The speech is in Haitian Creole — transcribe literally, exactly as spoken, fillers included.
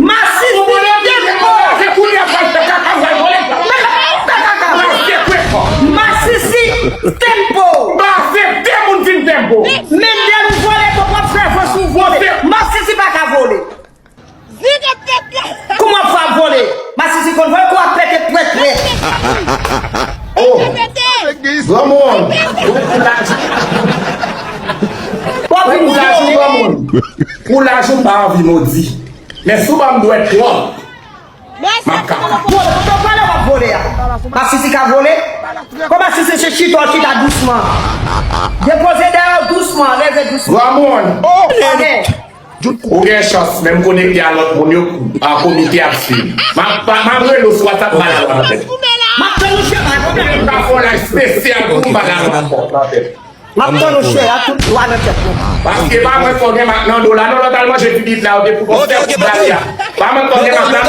Masisi tempo. Se kounye a pral fè kaka, pral vole. Pral fè kaka. Pral fè kwek. Masisi tempo. Ba se de moun fin tempo. Menm de nou vole, kòman w ap fè vòs ou vole? Masisi pa ka vole. Kòman w ap fè ap vole? Masisi konn vole, kò ap pete pwèt pwèt. Oh. Granmoun. Pou laj ou, granmoun. Pou laj ou, m pa anvi modi. Men si w ban m dwèt twòp, m ap ka. Vole, kote w pale w ap vole a? Masisi ka vole? Kòman Masisi se chita, w chita dousman? Depoze dèyè w dousman, leve dousman. Granmoun. Ou gen chans, men m konekte a lòt moun yo, a komite ap swiv. M ap, m ap rele w sou WhatsApp, m pale avè w nan tèt. M ap tann ou chè, pa gen pwoblèm. M ka fè yon live espesyal pou m pale avè w nan tèt. M ap tann ou chè, a tout dwa nan tèt mwen. Paske pa mwen fò gen mak nan do la, non, lòt al manje ti bit la, ou te pou fè bal la. Pa mwen fò gen mak nan.